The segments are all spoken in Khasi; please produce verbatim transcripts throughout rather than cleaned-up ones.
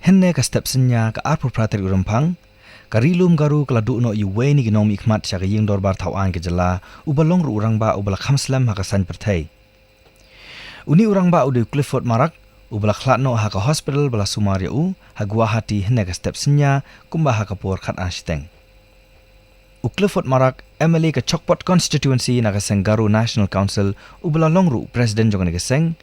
Hynne ka step synñia ka arphew phra tarik u Rymphang, ka Ri Lum Garo ka la duh noh ïa uwei na ki nongmihkhmat sha ka ïing dorbar thaw aiñ ka jylla, uba long ruh u rangbah uba la kham slem ha ka saiñ pyrthei. Une u rangbah u dei u Clifford Marak, uba la khlad noh ha ka hospital ba la sumar ïa u ha Guwahati hynne ka step synñia, kumba ha ka por khatar shiteng. U Clifford Marak, M L A ka Chokpot Constituency na ka seng Garo National Council, uba la long ruh u President jong kane ka seng,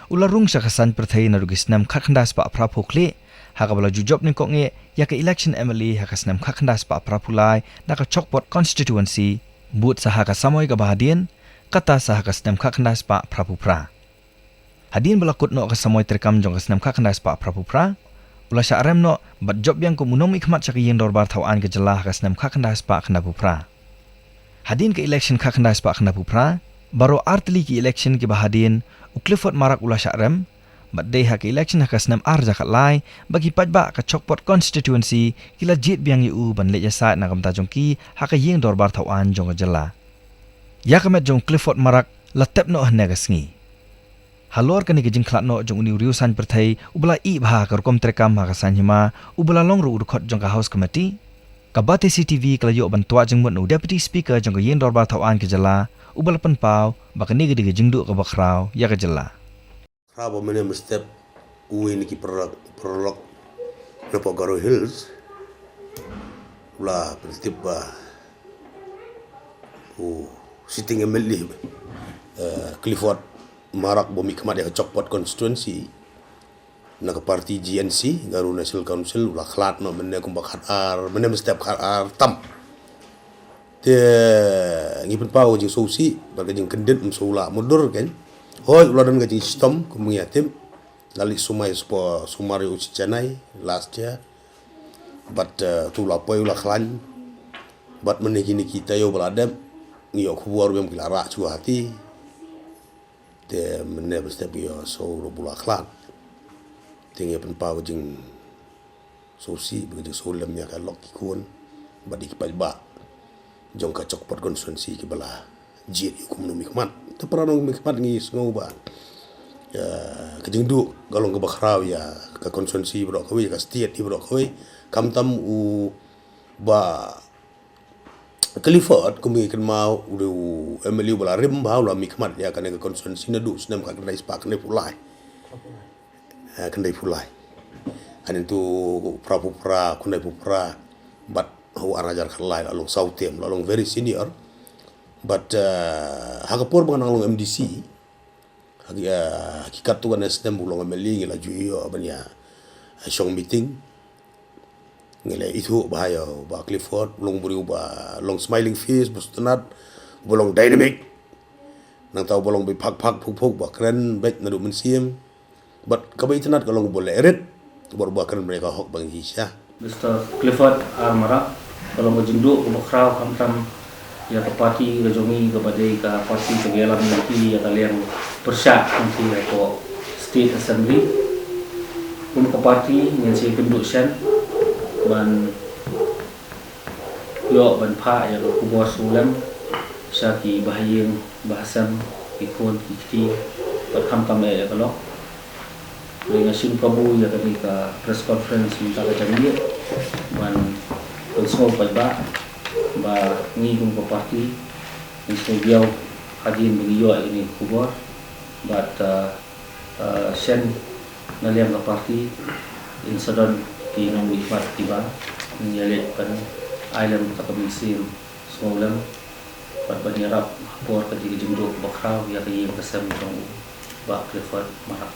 u la rung sha ka saiñ pyrthei naduh ki snem khatkhyndai spah phraphew khlieh, ha kaba la ju jop nyngkong eh ïa ka election M L A ha ka snem khatkhyndai spah phraphew lai na ka Chokpot Constituency, bud sa ha ka samoi kaba hadien, kata sa ha ka snem khatkhyndai spah phraphew phra. Hadien ba la kut noh ka samoi treikam jong ka snem khatkhyndai spah phraphew phra, u la shah rem noh bad jop biang kum u nongmihkhmat sha ka ïing dorbar thaw aiñ ka jylla ha ka snem khatkhyndai spah khyndaiphew phra. Hadien ka election khatkhyndai spah khyndaiphew phra, baroh artylli ki election kiba hadien, u Clifford Marak u la shah rem, bad dei ha ka election ha ka snem ar hajar khatlai ba ki paidbah ka Chokpot Constituency ki la jied biang ïa u ban leit ïasaid na ka bynta jong ki ha ka ïing dorbar thaw aiñ jong ka jylla. Ïa ka met jong u Clifford Marak la tep noh hynne ka sngi. Halor kane ka jingkhlad noh jong une u riew saiñ pyrthei uba la ih bha ha ka rukom treikam ha ka saiñ hima, uba la long ruh u dkhot jong ka House Committee, ka Batesi T V ka la ïoh ban twad jingmut na u Deputy Speaker jong ka ïing dorbar thaw aiñ ka jylla, uba la pynpaw ba kane ka dei ka jingduh kaba khraw ïa ka jylla. Khraw ba mynne mynstep uwei na ki paralok, paralok na poh Garo Hills u la pyntip ba u sitting M L A, eh, Clifford Marak ba mihkhmat ïa ka Chokpot Constituency na ka party G N C, Garo National Council, u la khlad noh mynne kumba khatar, mynne mynstep khatar tam. Te ngi pynpaw ka jingsngewsih bad ka jingkyndit, ym shu lah mutdur kein. Hooid, u la don ka jingshitom kum ngi ïa tip. La leit sumar, sumar ïa u sha Chennai last year. Bad, eh, tu la poi u la khlaiñ. Bad mynne kine ki taïew ba la dep, ngi ïoh khubor ba ki la rah shuwa hati. Te mynne mynstep ïohsngew ruh ba u la khlad. Te ngi pynpaw ka jingsngewsih bad ka jingsngewlem ïa ka lok ki khun bad ïa ki paidbah jong ka Chokpot Constituency kiba la jied ïa u kum u nongmihkhmat. Te para nongmihkhmat ngi sngew ba, ïa, ka jingduh ka long kaba khraw ïa ka constituency baroh kawei, ïa ka state baroh kawei. Khamtam u Bah Clifford, kum ngi kynmaw, u dei u M L A uba la rim bha, u la mihkhmat ïa kane ka constituency naduh u snem khatkhyndai spah khyndaiphew lai. Eh, khyndaiphew lai. Hadien tu phraphew phra, khyndaiphew phra. Bad ha u ar hajar khatlai la long saw term, la long very senior. Bad, eh, ha ka por ba nga dang long M D C, ha ki, eh, ha ki katto katne snem ba u long M L A ngi la ju ïoh ban ïa, eh, shong meeting. Ngi la ithuh bha ïa u Bah Clifford, u long u briew uba long smiling face, uba sngewtynnat, uba long dynamic. Nangta uba long ba phak phak phuk phuk, ba kren beit naduh mynsiem. Bad kaba itynnat ka long uba leh rit bad uba kren ban ïa ka hok ba ngi sha. Mister Clifford R Marak, ka long ka jingduh kaba khraw khamtam ïa ka party ka jong ngi, kaba dei ka party kaba ïalam lynti ïa ka liang pyrshah lynti hapoh State Assembly. Kum ka party ngin sa ïakynduh shen ban ïoh ban phah ïa ka khubor sngewlem sha ki bahaïing bahasem, ki khun ki kti, bad khamtam eh ïa ka lok. Dei nga shu kabu ïa kane ka press conference mynta ka janmiet ban pynsngew paidbah ba ngi kum ka party ngin sngew biang hadien ba ngi ïoh ïa kane ka khubor. Bad, uh, uh, shen na liang ka party ngin sa don ki nongmihkhmat kiba ngin ïaleh ban ai lem kata ka mynsiem sngewlem bad ban ïarap ha por ka dei ka jingduh kaba khraw ïa ka ïing ka sem jong u Bah Clifford Marak.